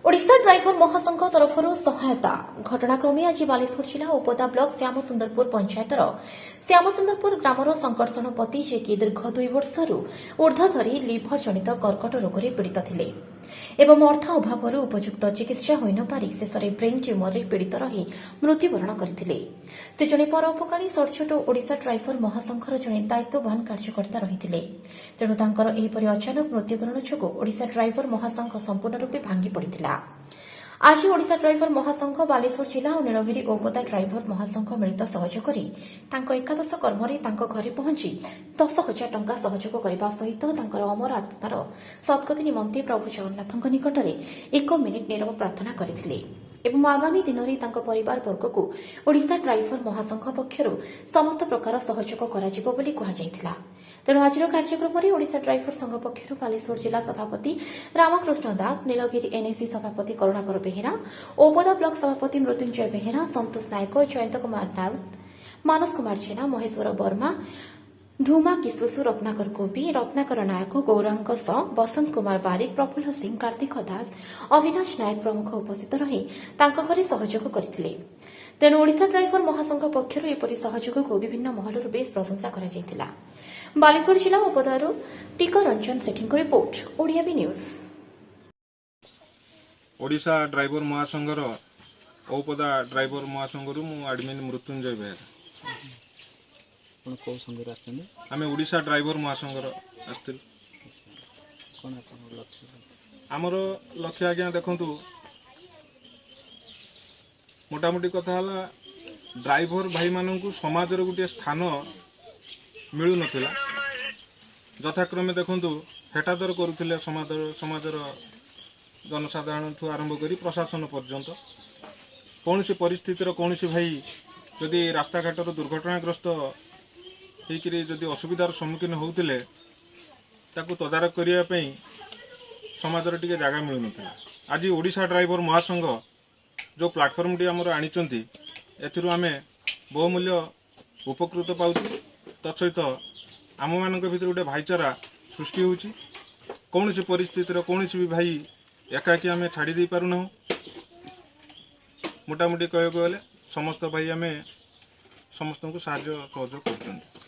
Odisha driver ମହାସଂଘ ତରଫରୁ ସହାୟତା। ଘଟଣାକ୍ରମେ ଆଜି ବାଲେଶ୍ୱର ଜିଲ୍ଲା ଔପଦା ବ୍ଲକ ଶ୍ୟାମସୁନ୍ଦରପୁର ପଞ୍ଚାୟତର ଶ୍ୟାମସୁନ୍ଦରପୁର ଗ୍ରାମର ଶଙ୍କର୍ଷଣ ପତି, ଯିଏକି ଦୀର୍ଘ 2 ବର୍ଷରୁ ଉର୍ଦ୍ଧ୍ୱ ଧରି ଲିଭର ଜନିତ କର୍କଟ ରୋଗରେ ପୀଡ଼ିତ ଥିଲେ ଏବଂ ଅର୍ଥ ଅଭାବରୁ ଉପଯୁକ୍ତ ଚିକିତ୍ସା ହୋଇନପାରି ଶେଷରେ ବ୍ରେନ୍ ଟ୍ୟୁମରରେ ପୀଡ଼ିତ ରହି ମୃତ୍ୟୁବରଣ କରିଥିଲେ। ସେ ଜଣେ ପରୋପକାରୀ, ସଚ୍ଚୋଟ, ଓଡ଼ିଶା ଡ୍ରାଇଭର ମହାସଂଘର ଜଣେ ଦାୟିତ୍ୱବାନ କାର୍ଯ୍ୟକର୍ତ୍ତା ରହିଥିଲେ। ତେଣୁ ତାଙ୍କର ଏହିପରି ଅଚାନକ ମୃତ୍ୟୁବରଣ ଯୋଗୁଁ ଓଡ଼ିଶା ଡ୍ରାଇଭର ମହାସଂଘ ସମ୍ପୂର୍ଣ୍ଣ ରୂପେ ଭାଙ୍ଗି ପଡ଼ିଥିଲା। ଆଜି ଓଡ଼ିଶା ଡ୍ରାଇଭର ମହାସଂଘ ବାଲେଶ୍ୱର ଜିଲ୍ଲା ଓ ନୀଳଗିରି ଔପଦା ଡ୍ରାଇଭର ମହାସଂଘ ମିଳିତ ସହଯୋଗରେ ତାଙ୍କ ଏକାଦଶ କର୍ମରେ ତାଙ୍କ ଘରେ ପହଞ୍ଚି 10,000 ଟଙ୍କା ସହଯୋଗ କରିବା ସହିତ ତାଙ୍କର ଅମର ଆତ୍ମାର ସଦ୍ଗତି ନିମନ୍ତେ ପ୍ରଭୁ ଜଗନ୍ନାଥଙ୍କ ନିକଟରେ ଏକ ମିନିଟ୍ ନୀରବ ପ୍ରାର୍ଥନା କରିଥିଲେ ଏବଂ ଆଗାମୀ ଦିନରେ ତାଙ୍କ ପରିବାର ବର୍ଗକୁ ଓଡ଼ିଶା ଡ୍ରାଇଭର ମହାସଂଘ ପକ୍ଷରୁ ସମସ୍ତ ପ୍ରକାର ସହଯୋଗ କରାଯିବ ବୋଲି କୁହାଯାଇଥିଲା। ତେଣୁ ଆଜିର କାର୍ଯ୍ୟକ୍ରମରେ ଓଡ଼ିଶା ଡ୍ରାଇଭର ସଂଘ ପକ୍ଷରୁ ବାଲେଶ୍ୱର ଜିଲ୍ଲା ସଭାପତି ରାମକୃଷ୍ଣ ଦାସ, ନୀଳଗିରି ଏନ୍ଏସି ସଭାପତି କରୁଣାକର ବେହେରା, ଔପଦା ବ୍ଲକ ସଭାପତି ମୃତ୍ୟୁଞ୍ଜୟ ବେହେରା, ସନ୍ତୋଷ ନାୟକ, ଜୟନ୍ତ କୁମାର ରାଉତ, ମାନସ କୁମାର ଜେନା, ମହେଶ୍ୱର ବର୍ମା, ଧୁମା କିଶୋସୁ, ରତ୍ନାକର କୋବି, ରତ୍ନାକର ନାୟକ, ଗୌରାଙ୍ଗ ସ, ବସନ୍ତ କୁମାର ବାରିକ, ପ୍ରଫୁଲ୍ଲ ସିଂ, କାର୍ତ୍ତିକ ଦାସ, ଅବିନାଶ ନାୟକ ପ୍ରମୁଖ ଉପସ୍ଥିତ ରହି ତାଙ୍କ ଘରେ ସହଯୋଗ କରିଥିଲେ। ତେଣୁ ଓଡ଼ିଶା ଡ୍ରାଇଭର ମହାସଂଘ ପକ୍ଷରୁ ଏପରି ସହଯୋଗକୁ ବିଭିନ୍ନ ମହଲରୁ ବେଶ୍ ପ୍ରଶଂସା କରାଯାଇଥିଲା। ବାଲେଶ୍ୱର ଜିଲ୍ଲା ଔପଦାରୁ ଟିକ ରଞ୍ଜନ ସେଠୀଙ୍କ ରିପୋର୍ଟ, ଓଡ଼ିଆ ବି ନ୍ୟୁଜ୍। ଓଡ଼ିଶା ଡ୍ରାଇଭର ମହାସଂଘର ଔପଦା ଡ୍ରାଇଭର ମହାସଂଘରୁ ମୁଁ ଆଡମିନ୍ ମୃତ୍ୟୁଞ୍ଜୟ ବେହେରା। ଆପଣ କେଉଁ ସଂଘରୁ ଆସିଛନ୍ତି? ଆମେ ଓଡ଼ିଶା ଡ୍ରାଇଭର ମହାସଂଘର ଆସିଥିଲୁ। କ'ଣ ଆପଣଙ୍କ ଲକ୍ଷ୍ୟ? ଆମର ଲକ୍ଷ୍ୟ ଆଜ୍ଞା, ଦେଖନ୍ତୁ, ମୋଟାମୋଟି କଥା ହେଲା, ଡ୍ରାଇଭର ଭାଇମାନଙ୍କୁ ସମାଜର ଗୋଟିଏ ସ୍ଥାନ ମିଳୁନଥିଲା। ଯଥାକ୍ରମେ ଦେଖନ୍ତୁ, ହେଟାଦର କରୁଥିଲେ ସମାଜର ଜନସାଧାରଣଠୁ ଆରମ୍ଭ କରି ପ୍ରଶାସନ ପର୍ଯ୍ୟନ୍ତ। କୌଣସି ପରିସ୍ଥିତିର କୌଣସି ଭାଇ ଯଦି ରାସ୍ତାଘାଟର ଦୁର୍ଘଟଣାଗ୍ରସ୍ତ ହେଇକିରି ଯଦି ଅସୁବିଧାର ସମ୍ମୁଖୀନ ହେଉଥିଲେ, ତାକୁ ତଦାରଖ କରିବା ପାଇଁ ସମାଜରେ ଟିକେ ଜାଗା ମିଳୁନଥିଲା। ଆଜି ଓଡ଼ିଶା ଡ୍ରାଇଭର ମହାସଂଘ ଯେଉଁ ପ୍ଲାଟଫର୍ମଟି ଆମର ଆଣିଛନ୍ତି, ଏଥିରୁ ଆମେ ବହୁମୂଲ୍ୟ ଉପକୃତ ପାଉଛୁ। ତତ୍ସହିତ ଆମମାନଙ୍କ ଭିତରେ ଗୋଟେ ଭାଇଚାରା ସୃଷ୍ଟି ହେଉଛି। କୌଣସି ପରିସ୍ଥିତିର କୌଣସି ବି ଭାଇ ଏକାକି ଆମେ ଛାଡ଼ି ଦେଇପାରୁନାହୁଁ। ମୋଟାମୋଟି କହିବାକୁ ଗଲେ ସମସ୍ତ ଭାଇ ଆମେ ସମସ୍ତଙ୍କୁ ସାହାଯ୍ୟ ସହଯୋଗ କରୁଛନ୍ତି।